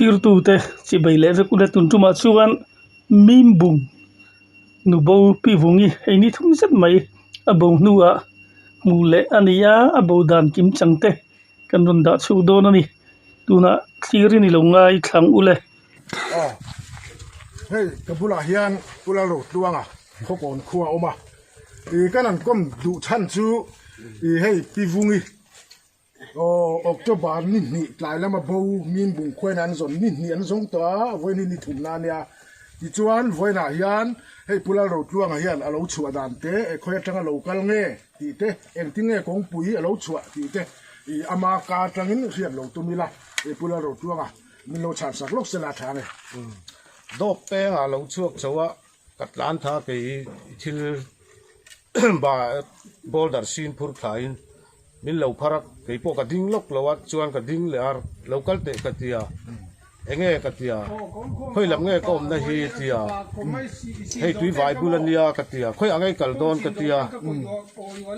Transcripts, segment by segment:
Thlirtute chibai leh vek ula tun tumah chuan Mimbung nubo pi vungi hei ni thum zet mai a bo hnuah hmuh leh a ni a, a bo dan kim chang te kan rawn dah chhuak dawn a ni. Tunah thlir i ni lo ngai thlang ule. Aw hei ka bulah hian Pu Lalrotluanga Khawkawn khua a awm a, ih kan han kawm duh chhan chu ih hei Pi Vungi Aw October ni hnih tlai lama bo min bung khuain an zawn ni hnih an zawng tawh a, vawiin hi ni thumna a nia. Tichuan vawiinah hian hei Pu Lalrotluanga hian a lo chhuah dan te, khawi atanga lo kal nge tih te, engtin nge kawngpui a lo chhuah tih te ih ama ka atangin hriat lo tum ila ih Pu Lalrotluanga min lo chhan sak lawk sela a tha nge. Dawp pengah lo chhuak chho a, ka tlan tha kei thil ba boulder sin phur thlaiin Min lo phar a, kei pawh ka ding lawk lo a, chuan ka ding leh a, lo kal teh ka ti a, enge ka ti a, khawi lam nge ka awmna hi ti a, hei tui vai bul a nia ka ti a, khawi ang ei kal dawn ka ti a,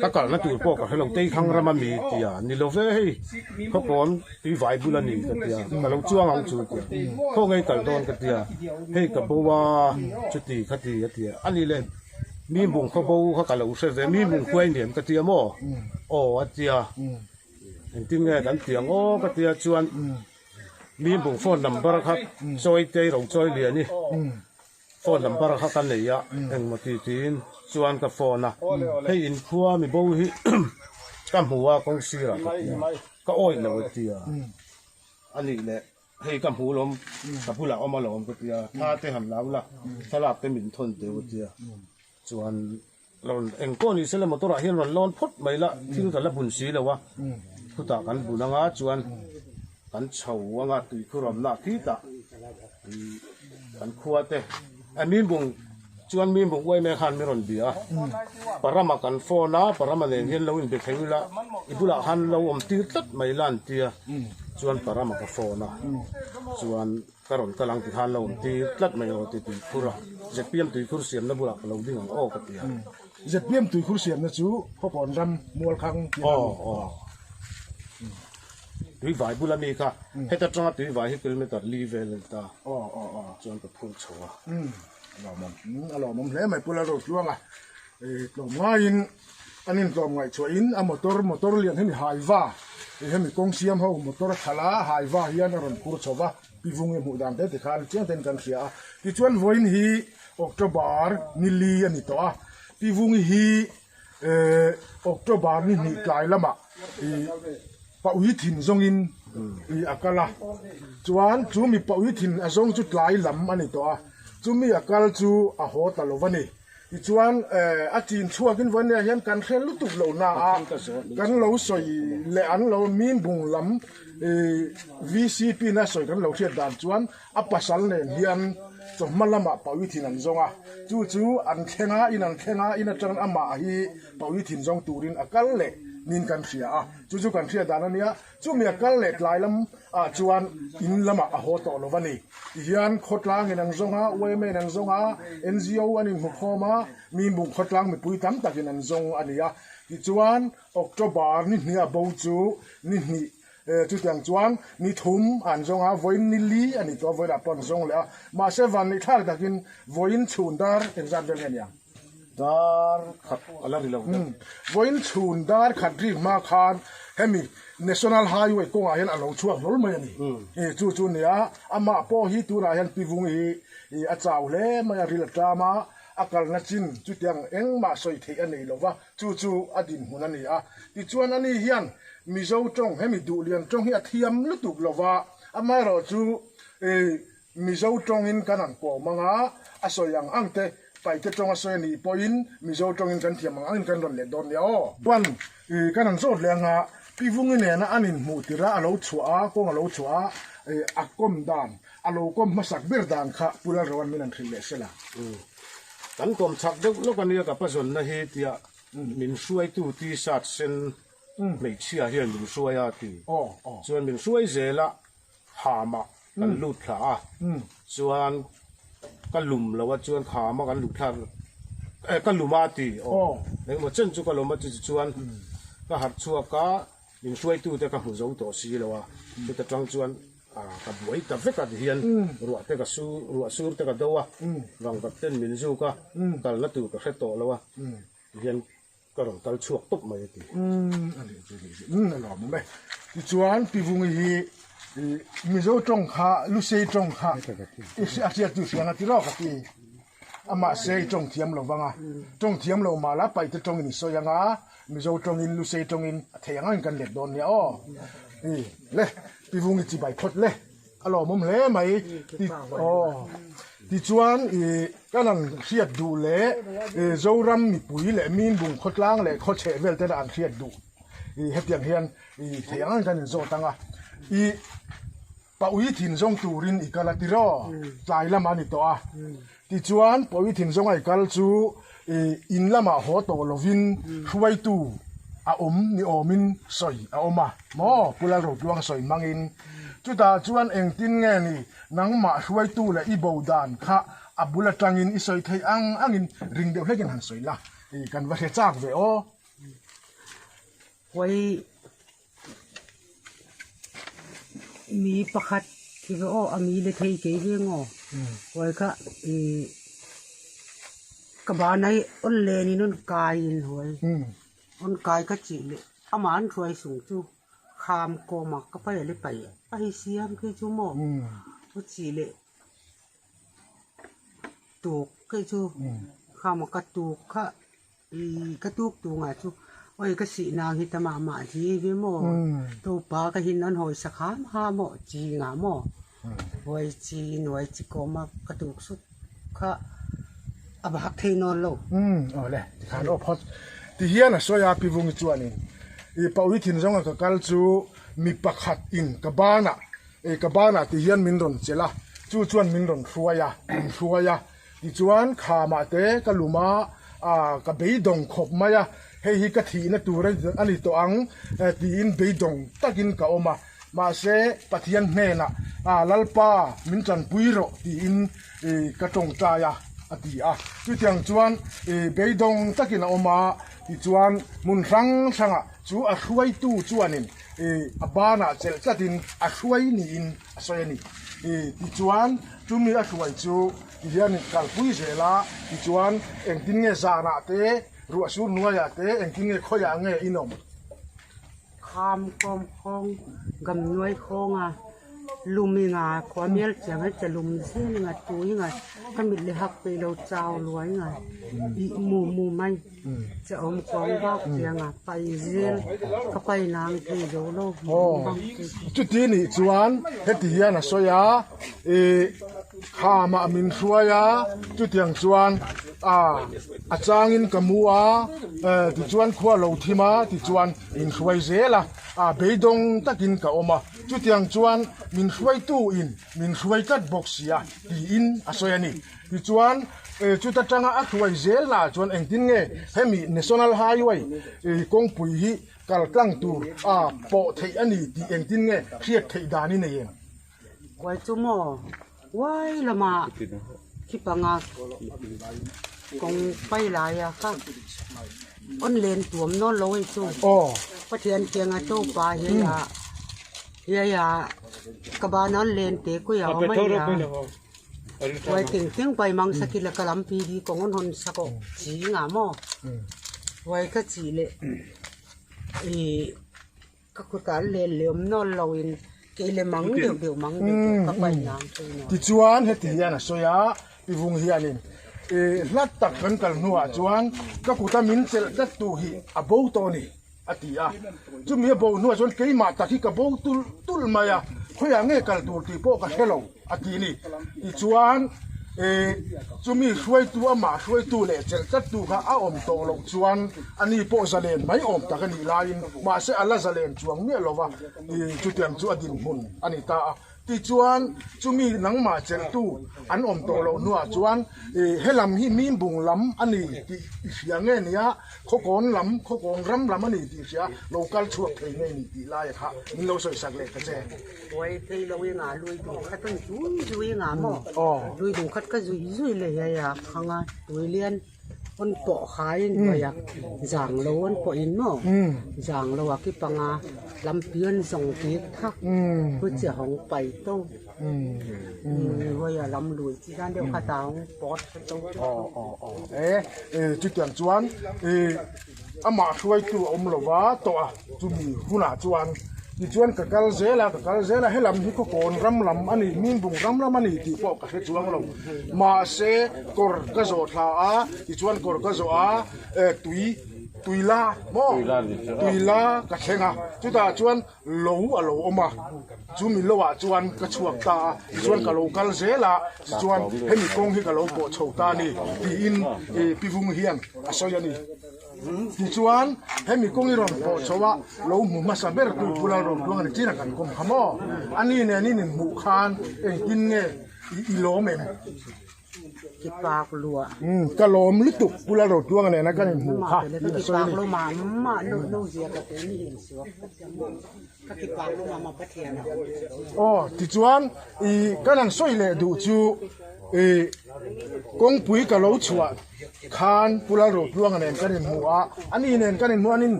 ka kalna tur pawh ka hre lo, Teikhang ram a mi ti a, ni lo ve hei khawkawn tui vai bul a ni ka ti a, ka lo chuang ang chu ti a, khaw ngei kal dawn ka ti a, hei ka bo a, chuti khati a ti a, a ni le. Mi mung khaw bo kha ka lo hre ve, mi mung khuai niam ka tia maw? Aw a tia, engtin nge kan ti ang aw ka tia chuan mi mung phone number kha chawi te ro chawi lian i phone number kha ka nei a engmaw ti tiin chuan ka phone a, hei inkhua mi bo hi ka hmu a kawng sirah ka tia, ka awih lo a tia, a nih leh. Hei ka hmu lawm, ka bulah awm alawm ka ti a, thla te han lau la, thlalak te min thawn teu a ti a, chuan rawn eng pawh ni sela motor ah hian rawn lawn phawt mai la, thil ka la bun si lo a, khutah kan bun anga chuan kan chho anga tuikhur awmna ah khitah kan khua te a mimbung chuan mimbung uai mek khan min rawn bia a, Parama kan phone a, Parama nen hian lo inbe thleng ila i bulah khan lo awm tir tlat mai la an ti a, chuan Parama ka phone a, chuan ka rawn kal ang ti khan lo awm tir tlat mai rawh ti tuikhur a, zpm tuikhur siamna bulah ka lo ding ang aw ka ti a. Zpm tuikhur siamna chu Khawkawn ram Mualkhang tih a ni. Aw aw. Tuivai bula mi kha heta tanga tuivai hi kilometer li vel a ni ta. Aw aw aw. Chuan ka phur chho a. A lawmawm a lawmawm hle mai Pu Lalrotluanga tlawm ngaiin an intlawm ngaihchhuahin a motor motor lian hemi haiva hemi kawng siam ho motor a thlal a haiva hian a rawn phur chho va pi vungi hmuh dan te tikhan chiang ten kan hria a tichuan vawiin hi October ni li a ni tawh a pi vungi hi October ni hnih tlai lamah ih paui thin zawngin ih a kal a chuan chu mi paui thin a zawng chu tlai lam a ni tawh a chumi a kal chu a haw ta lo va ni tichuan a chin chhuakin vawiin ah hian kan hre lutuk lo na a kan lo sawi leh an lo min bung lam ih V_C_P na sawi kan lo hriat dan chuan A pasal nen hian chawhma lamah Pauithin an zawng a, chu chu an thleng a, in an thleng a, in atangin amah hi Pauithin zawng turin a kal leh niin kan hria a, chu chu kan hriat dan a nia, chumi a kal leh tlai lam ah chuan in lamah a haw tawh lo a ni. Tihian khawtlangin an zawng a, yma in an zawng a, ngo an inhmukhawm a, Mimbung khawtlang mipui tam takin an zawng a ni a, tichuan October ni hnih a bo chu ni hnih Chutiang chuan ni thum an zawng a, vawiin ni li a ni tawh a, vawiinah pawh an zawng leh a. Mahse vanneih thlak takin vawiin chhun dar engzat vel nge ni ang? Dar khat a la ri lo deuh. Vawiin chhun dar khat rik hma khan hemi National Highway kawngah hian a lo chhuak hlawl mai a ni. Chu chu nia, amah pawh hi tunah hian Pi Vungi hi a chau hle mai a, ril a ṭam a, a kalna chin chutiang engmah sawi theih a nei lo va. Chu chu a dinhmun a ni a. Tichuan ani hian Mizo tawng, hemi Duhlian tawng hi a thiam lutuk lo va, amaherawh chu Mizo tawngin kan han kawm ang a, a sawi ang ang te, Paite tawng a sawi a nih pawhin Mizo tawngin kan thiam ang angin kan rawn let dawn nia aw. Chuan kan han zawt leh ang a, Pi Vungi nena an inhmuh tirh a, a lo chhuah a, kawng a lo chhuah a, a kawm dan, a lo kawm hmasak ber dan kha Pu Lalroan min han hrilh leh sela. Kan kawm chak deuh lawk a nia ka pazawnna hi tia min hruaitu t-shirt sen hmeichhia hian min hruai a ti. Chuan min hruai zel a hamah kan lut thla a, chuan ka lum lo a chuan khama kan luh thlak eh ka lum a ti aw engemaw chen chu ka lum a chuan ka harh chhuak a min hruaitute ka hmu zo tawh si lo a chuta tang chuan. Ka buai ta vek a tihian ruah te ka su ruah sur te ka do a vangvat ten min zuk a kalna tur ka hre tawh lo a tihian ka rawn kal chhuak tawp mai a ti. A nih chu nih chu a lawm awm e. Tichuan Pi Vungi hi Mizo tawng kha Lusei tawng kha a hriat chu hriang a ti rawk a ti. Amah se i tawng thiam lo vang a, tawng thiam lo mah la paihte tawngin i sawi ang a, Mizo tawngin Lusei tawngin a thei ang angin kan let dawn nia aw. I le Pi Vungi chibai phawt le a lawmawm hle mai ti aw. Tichuan i kan an hriat duh leh i Zoram mipui leh Minbung khawtlang leh khawchheh vel tena an hriat duh i hetiang hian i thei ang angin kan inzawt ang a. I Paui thin zawng turin i kal a ti raw? Tlai lamah a ni tawh a. Tichuan, paui thin zawnga i kal chu in lamah haw tawh lovin hruaitu a awm ni awmin sawi a awm a maw? Pu Lalrotluanga sawi hmangin. Chutah chuan engtin nge ni nangmah hruaitu leh i bo dan kha a bul atangin i sawi theih ang angin ring deuh hlekin han sawi la, kan va hre chak ve aw. Pawi Mi pakhat khi ve aw a mi le thei kei ve ngaw huai kha ih ka ban a hi awn len in awn kai in huai awn kai ka chih leh amah an hruai sung chu kham kawm a ka pai a le pai a hei siam khi chu maw a chih leh tuk khi chu kham a ka tuk kha. Ka tuk tu nga chu oi ka sih nang hi ta mah mah hi ve maw to pa ka hin an hawi sak ham ham aw chi nga maw hawi chi in hawi chi kawm a ka tuk suk kha a bak thei nawn lo. Aw le tikhan aw phawt tihian a sawi a pi vungi chuanin i paui thin zawnga ka kal chu mi pakhat in ka banah ka banah tihian min rawn chelh a chu chuan min rawn hruai a min hruai a. Tichuan khamah te ka lum a, ah ka beidawng khawp mai a, hei hi ka thihna tur a ni tawh ang tiin beidawng takin ka awm a, mahse Pathian hnenah ah Lalpa min tanpui rawh tiin ka tawngtai a a ti a. Chutiang chuan beidawng takin a awm a, tichuan hmun hrang hrangah chu a hruaitu chuanin a banah chelh tlatin a hruai niin a sawi a ni. Tichuan chumi a hruai chu tihian in kalpui zel a, tichuan engtin nge zanah te, ruah sur hnuaiah te engtin nge khawiah nge in awm? Kham kawm khawng gam nuai khawng a, lum i nga khua mial chiang a che lum zel i nga tui i nga ka mit leh hak peih lo chau luai i nga ih mu mu mai. Che awm kawng vak chiang a pai zel ka pai nang thei zo lo Aw chuti nih chuan heti hian a sawi a ih khamah min hruai a chutiang chuan ah a changin ka mu a eh tichuan khua lo thim a tichuan min hruai zel a ah beidawng takin ka awm a chutiang chuan min hruaitu in min hruai tlat bawk si a tiin a sawi a ni. Tichuan, chuta tanga a hruai zel lah chuan engtin nge hemi National Highway kawngpui hi kal tlang tur a pawh theih a ni tih engtin nge hriat theih dan i nei em? Kuai chu maw uai lamah khi panga kawng pai laia kha awn len tuam nawn lo hei chu Pathian kianga chopa hi a hei a ka ban a len te kuai a awm a nia. Uai ting ting pai mang sakhi le ka lam pi di kawng an hawn sak aw chi nga maw uai ka chi leh ih ka kut ah an len leh awm nawn lo in kei le mang deuh deuh mang deuh deuh ka pai nang thei nuam. Tichuan heti hian a sawi a, pi vung hianin ih hlat tak kan kal hnuah chuan ka kuta min chelh tlat tu hi a bo tawh a ni. a ti a. Chumi a bo hnuah chuan keimah tak hi ka bo tulh tulh mai a, khawiah nge kal tur tih pawh ka hre lo, a ti a ni. Tichuan, eh, chumi hruaitu amah hruaitu leh chelh tlattu kha a awm tawh loh chuan ani pawh zalen mai awm tak a nih laiin mahse a la zalen chuang miah lo va, eh, chutiang chu a dinhmun a ni ta a. Tichuan, chumi nangmah chelhtu an awm tawh loh hnuah chuan helam hi Mimbung lam a ni tih i hria nge nia, Khawkawn lam, Khawkawn ram lam a ni tih i hria, lo kal chhuak thei nge ni tih laia kha min lo sawisak leh ta che. Buai phei lo i nga lui dung khat an zui zui nga maw? Lui dung khat ka zui zui leh hei a khang a, tui lian. On pawh khai in hnuai a zang lo an pawh in maw zang lo a ki panga lampi an zawng tir thak pu chi hawng pai to hnuai a lam lui chi hian deuh kha ta hawng pawt to. Aw aw aw e chutiang chuan amah hruaitu a awm lova tawh a chumi hunah chuan tichuan ka kal zel a ka kal zel a helam hi khawkawn ram lam a ni Minbung ram lam a ni tih pawh ka hre chuang lo mahse kawr ka zawh thla a tichuan kawr ka zawh a eh tui tui la maw tui la ka thleng a chutah chuan lo a lo awm a chumi lo ah chuan ka chhuak ta a tichuan ka lo kal zel a tichuan hemi kawng hi ka lo pawh chho ta a ni tiin ih pi vung hian a sawi a ni. Tichuan hemi kawng i rawn pawh chho a lo hmu hmasa ber tu Pu Lalrotuang a ni chin a kan kawm kha maw? Ani nen in inhmuh khan engtin nge i lawm em? Ki pak luah. Umm ka lawm lutuk Pu Lalrotuanga nena kan inhmuh kha tih a sawi a ni. Aw tichuan ih kan han sawi leh duh chu ih kawngpui ka lo chhuah khan Pu Lalrotuanga nen kan inhmu a, ani nen kan inhmu anin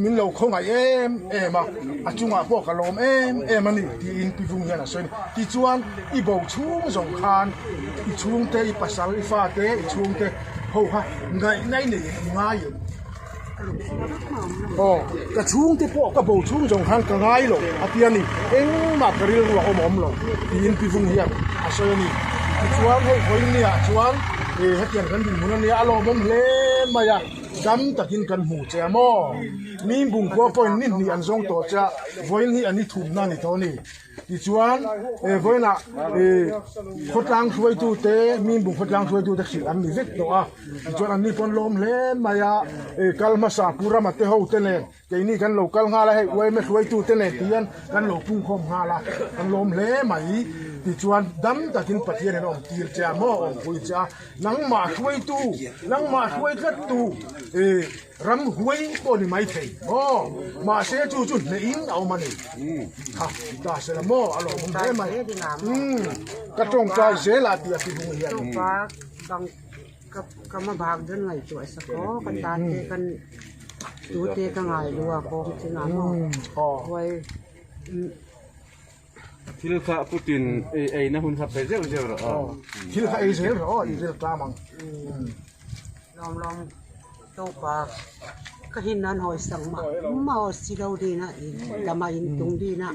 min lo khawngaih em em a, a chungah pawh ka lawm em em a ni tiin Pi Vung hian a sawi a ni. Tichuan i bo chhung zawng khan i chhungte, i pasal, i fate, i chhungte ho kha ngaih ngai nei i ngai em? Aw, ka chhungte pawh ka bo chhung zawng khan ka ngai lo a ti a ni, engmah ka rilru a awm awm lo tiin Pi Vung hian a sawi a ni. Tichuan hei vawinia chuan ih hetiang kan dinhmun a nia a lawmawm hle mai a, dam takin kan hmu che a maw? Mimbung khua pawhin ni hnih an zawng tawh che a, vawiin hi an i thumna a ni tawh a ni. Tichuan vawiinah khawtlang hruaitute Mimbung khawtlang hruaitute hrilh an ni vek tawh a, tichuan anni pawh an lawm hle mai a, kal hmasa Pu Rama te ho te nen keini kan lo kal nghal a, hei uaime hruaitute nen ti hian kan lo pungkhawm nghal a, kan lawm hle mai. Tichuan dam takin Pathianin a awm tir che a maw, a awmpui che a, nangmah hruaitu, nangmah hruai tlattu Ram huai pawh ni mai thei maw? Mahse chu chu hnehin a awm a ni. Kha ti ta se la maw? A lawmawm hle mai. Umm ka tawngtai zel a tih a ti hung hian. Tawngpa bang ka ka ma bak dawn ngaihtuah sak aw ka tan te kan tu te ka ngai lo a kawng chungah maw huai Thil kha Putin ei ei na hun kha pe zeuh zeuh rawh aw. Thil kha ei zel rawh aw i vel tlam ang. Lawm lawm topa ka hin an hawi sang mah mah aw si lo din a in dama in tung din a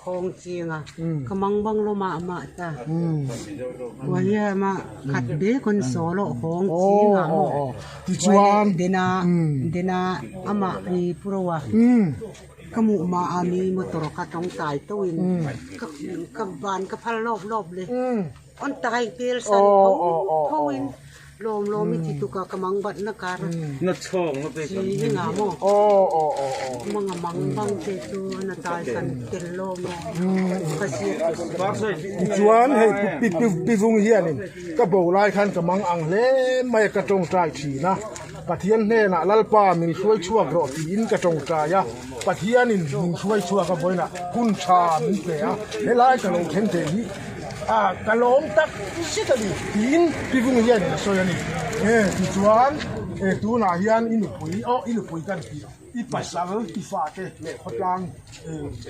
khawng ching a ka mang bang lo mah mah ta huai ma khat be kon solo khawng ching a maw tichuan dena dena amah i purawa Ka hmuh mah a mi motor kha tawngtai tawhin ka ka van ka phal lawp lawp le on tai tel san tho tho in lawm lawm i ti tuk a ka mang bat na kar na chhawng na pe chi ni nga maw mang a mang bang te chu na tai san tel lo maw ka zir tichuan hei pi pi pi vung hianin ka bo lai khan ka mang ang hle mai a ka tawngtai thin a. Pathian hnenah Lalpa min hruai chhuak rawh tiin ka tawngtai a, Pathianin min hruai chhuak a vawiinah hun tha min pe a, helai ka lo thleng thei hi a ka lawm tak zet a ni tiin Pi Vung hianin a sawi a ni. Tichuan tunah hian i nupui aw i nupui kan tih i pasal i fate leh khawtlang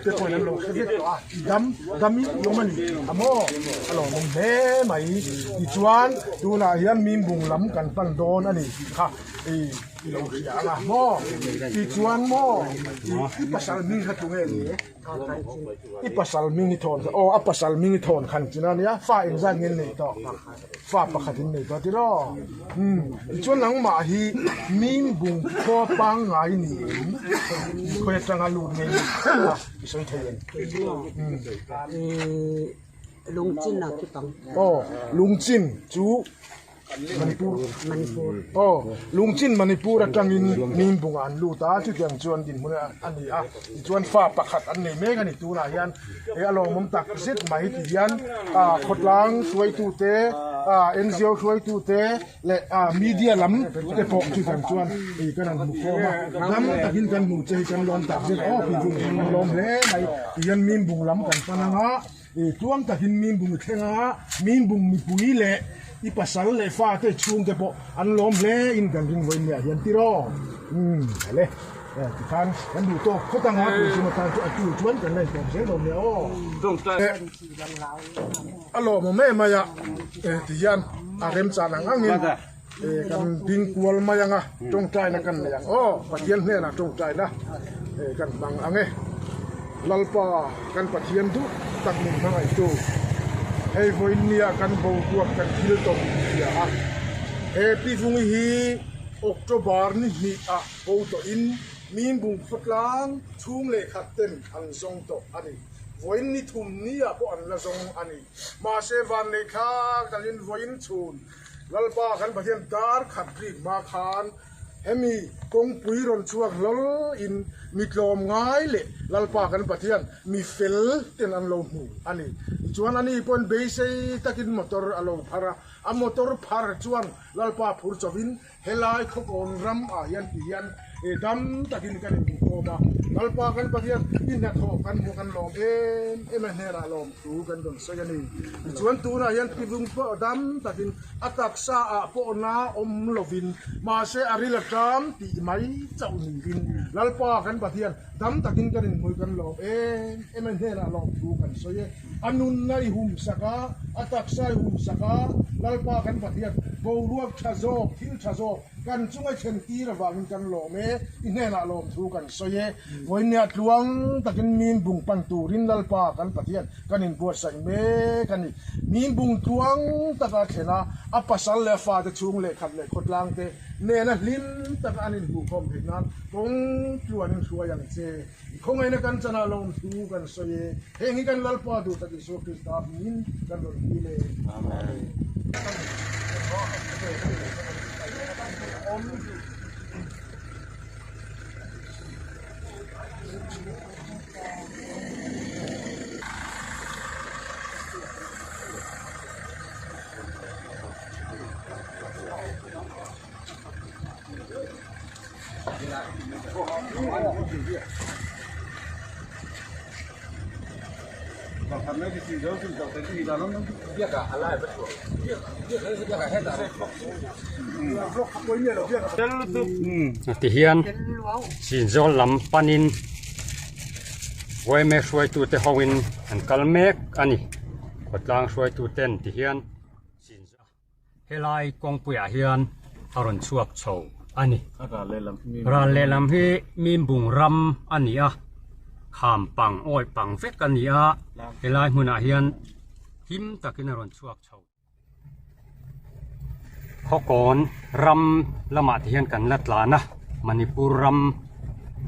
te pawhin an lo hre vek tawh a, i dam damin i awm a ni a maw? A lawmawm hle mai. Tichuan tunah hian Mimbung lam kan pan dawn a ni tih kha i lo hria ang a maw? Tichuan maw i pasal hming kha tunge ni? I pasal hming i thawn kha aw a pasal hming i thawn khan chin a nia fa engzat nge an nei tawh fa pakhat in nei tawh tiraw umm tichuan nangmah hi Mimbung khua pangngai ni em khawi atanga lut nge ni a i sawi thei em Lungchin a kipang aw Lungchin chu. Manipur Manipur aw Lungchin Manipur atangin Mimbung ah an lut a chutiang chuan dinhmun a ni a tichuan fa pakhat an nei mek a ni tunah hian hei a lawmawm tak zet mai ti hian ah khawtlang hruaitute ah N_G_O hruaitute leh ah media lam te pawh chutiang chuan hei kan han hmu khawm a dam takin kan hmu che hi kan lawm tak zet aw Mimbung kan lawm hle mai ti hian Mimbung lam kan pan anga. I tluang takin Mimbung i thleng a, Mimbung mipui leh i pasal leh fate chhungte pawh an lawm hle in kan ring vawiin nia hian tiraw? Umm hale tikhan kan duh tawk phawt ang a, tun chhung atan chu a tu chuan kan la intawp zel dawn nia aw. A lawmawm em mai a, tihian a remchan ang angin kan ding kual mai ang a, tawngtaina kan nei ang aw, Pathian hnenah tawngtaina kan hmang ang e. Lalpa kan Pathian duh tak min hmangaihtu, hei vawiin nia kan boruak kan thil tawp hria a, he Pivungi hi October ni hnih ah bo tawhin Mimbung khawtlang chhung leh khat ten an zawng tawh a ni. Vawiin ni thum nia pawh an la zawng a ni. Mahse vannei thlak takin vawiin chhun Lalpa kan Pathian dar khat rik hma khan hemi kawngpui rawn chhuak hlawl in mi tlawm ngai leh Lalpa kan Pathian mi fel ten an lo hmu a ni. Tichuan ani pawhin beisei takin motor a lo phar a, a motor phar chuan Lalpa phur chauhin Helai khawkawn ram ah hian ti hian dam takin kan inhmuhkhawm a, Lalpa kan Pathian i hnathawh kan hmuh kan lawm em em a hnenah lawm thu kan rawn sawi a ni. Tichuan tunah hian tivung pawh dam takin a taksa ah pawh na awm lovin mahse a ril a ṭam tih mai chauh niin Lalpa kan Pathian dam takin kan inhmui kan lawm em em a hnenah lawm thu kan sawi e. A nunna i humsak a, a taksa i humsak a, Lalpa kan Pathian, boruak tha zawk, thil tha zawk kan chunga thlen tir avangin kan lawm e, i hnenah lawmthu kan sawi e. Vawinia tluang takin min bung pan turin Lalpa kan Pathian kan inbuatsaih mek a ni. Min bung tluang taka thlen a, a pasal leh a fate chhung leh khat leh khawtlangte nena hlim taka an inhmuhkhawm theih nan kawng tluanin hruai ang che. Khawngaihna kan chanah lawmthu kan sawi e. Heng hi kan Lalpa duh tak Isua Krista hmingin kan rawn dil e. Amen. Tihian Sinzawl lam panin yma hruaitute hoin an kal mek a ni khawtlang hruaituten tihian Helai kawngpuiah hian a rawn chhuak chho a ni. Ral lehlam hi Mimbung ram a ni a, kham pang awi pang vek a ni a, helai hmunah hian him takin a rawn chhuak chho. Khawkawn ram lamah te hian kan la tlan a, Manipur ram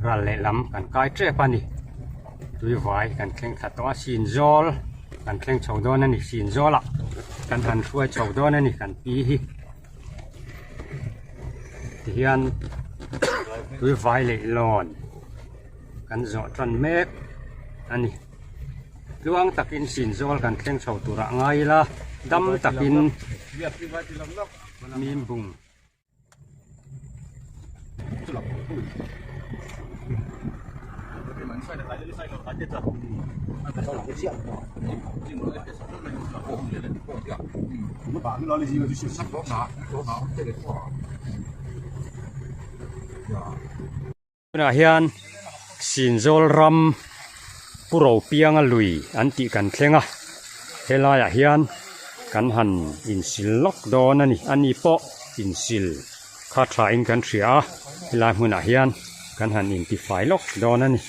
ral lehlam kan kai tep a ni. Tuivai kan thleng thla tawh a, Sinzawl. Kan thleng chho dawn a ni sin zawlah kan han hruai chho dawn a ni kan pi hi tihian tui vai leh lawn kan zawh tan mek a ni tluang takin sin zawl kan thleng chho turah ngai ila dam takin mim bung. Tunah hian Sinzawl ram Pu Ropianga lui an tih kan thleng a, helaiah hian kan han insil lawk dawn a ni. Ani pawh insil kha thain kan hria a, helai hmunah hian kan han intifai lawk dawn a ni.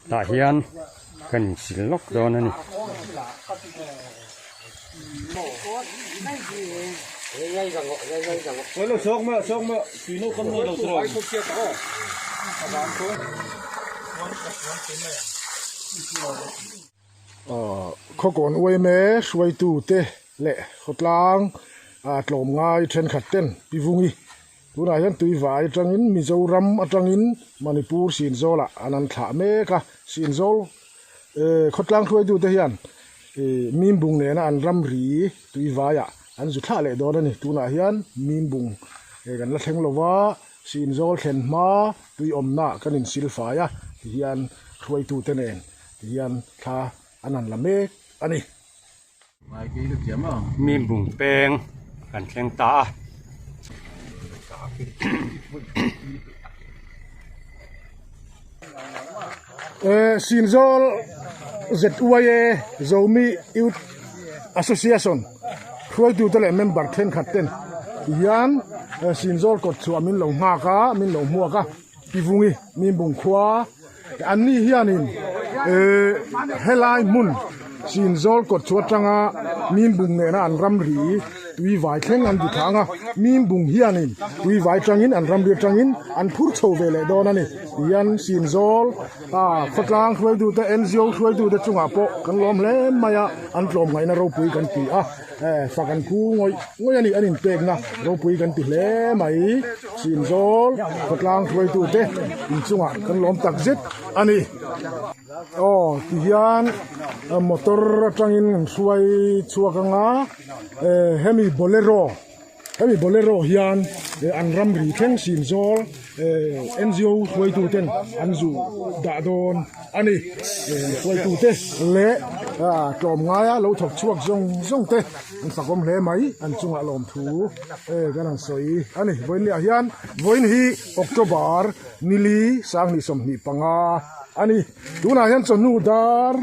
Tah hian kan insil lawk dawn a ni. Khawkawn uaime hruaitute leh khawtlang tlawmngai thenkhat ten Pi Vungi Tunah hian Tuivai atangin Mizoram atangin Manipur Sinzawlah an an thlah mek a, Sinzawl eh khawtlang hruaitute hian Ih Mimbung nena an ramri tuivaiah an zu thlah leh dawn a ni. Tunah hian Mimbung kan la thleng lo va, Sinzawl thlen hma tui awmna kan insil fai a, tihian hruaitute nen tihian thla an han la mek a ni. Mimbung peng kan thleng ta a. Sinzawl ZYA Zomi Youth Association hruaitute leh member thenkhat ten tihian Sinzawl kawt chhuah min lo nghak a, min lo hmuak a, Tivungi Mimbung khua Anni hianin helai hmun Sinzawl kawt chu atanga Mimbung nena an ramri tui vai thleng an ti thang a, Mimbung hianin tui vai tangin an ramri atangin an phur chho ve leh dawn a ni. Tihian Sinzawl khawtlang hruaitute NGO hruaitute chungah pawh kan lawm hle mai a, an tlawmngaihna ropui kan ti a, fak an phu ngawih ngawih a ni, an inpekna ropui kan ti hle mai. Sinzawl khawtlang hruaitute inchungah kan lawm tak zet a ni. Aw tihian motor atangin an hruai chhuak anga hemi bolero hemi bolero hian an ramri thleng Sinzawl NGO hruaituten an zu dah dawn a ni. Hruaitute leh tlawmngaia lo thawk chhuak zawng zawng te an fakawm hle mai an chungah lawmthu. E kan han sawi a ni vawiin ah hian vawiin hi October nili sanghnih 25 a ni tunah hian chawhnu dar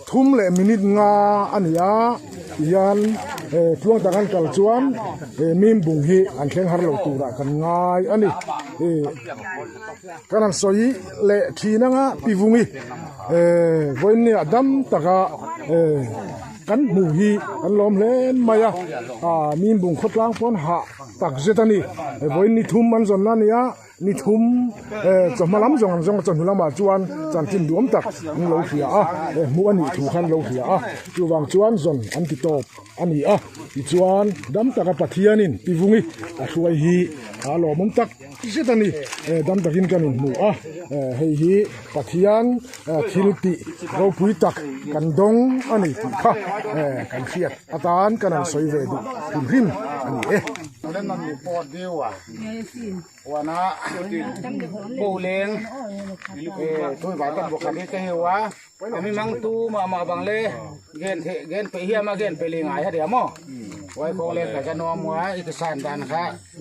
thum leh minute nga a ni a tihian e tluang tak an kal chuan e mimbung hi an thleng har lo turah kan ngai a ni e kan han sawi leh thin anga pivungi e vawiin ni ah dam taka e. Kan hmuh hi kan lawm hle mai a, aaa Mimbung khawtlang pawn hah tak zet a ni. Vawiin ni thum an zawn na a ni a, ni thum eh chawhma lam zawng an zawng a, chawhnu lamah chuan chanchin duam tak an lo hria a, eh hmuh a nih thu khan lo hria a, chuvang chuan zawn an ti tawp a ni a. Tichuan dam taka Pathianin Tivungi a hruai hi a lawmawm tak zet a ni. Eh dam takin kan inhmu a, eh hei hi Pathian. Thil tih ropui tak kan dawng a ni tih kha kan hriat atan kan han sawi ve duh hrim hrim a ni e.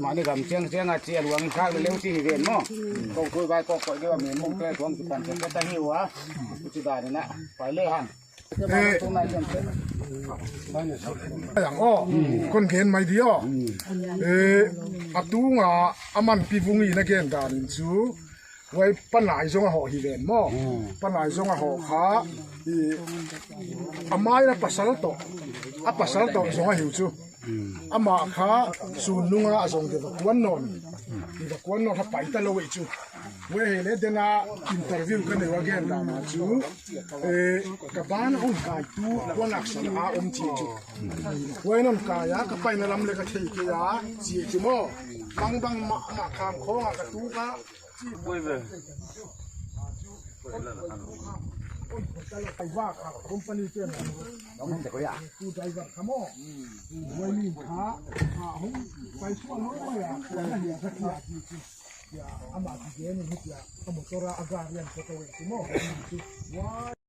Mahni ram chiang chiang a chi a luang in khak leu chi hi ven maw kawng thui vai kawk pawh deuh a min mung te chuang chi pan te ta hi wa chi dan ina pai le han Ang aw kon gen mai di aw e atunga aman pi vungi na gen dan in chu wai panai zawng a hawh hi ven maw panai zawng a hawh kha i amai a pasal tawh a pasal tawh zawng a hiu chu. Amah kha sun nunga a zawng deuh a kuan nawn ti va kuan nawn kha pai ta lo ei chu we hei le dena interview ka nei again dana chu eh ka ban a hun kai tu kuan action a awm chi chu we non kai a ka pai na lam le ka thei ke a chi chu mo bang bang ma ma kham khawng a ka tu ka Company ten tu driver kha maw Buaimi kha a hung pai sual ho mai a na hian ka thia ti chu amah ti ge ni hetia a motor a a gari an photo e chu maw chu wai.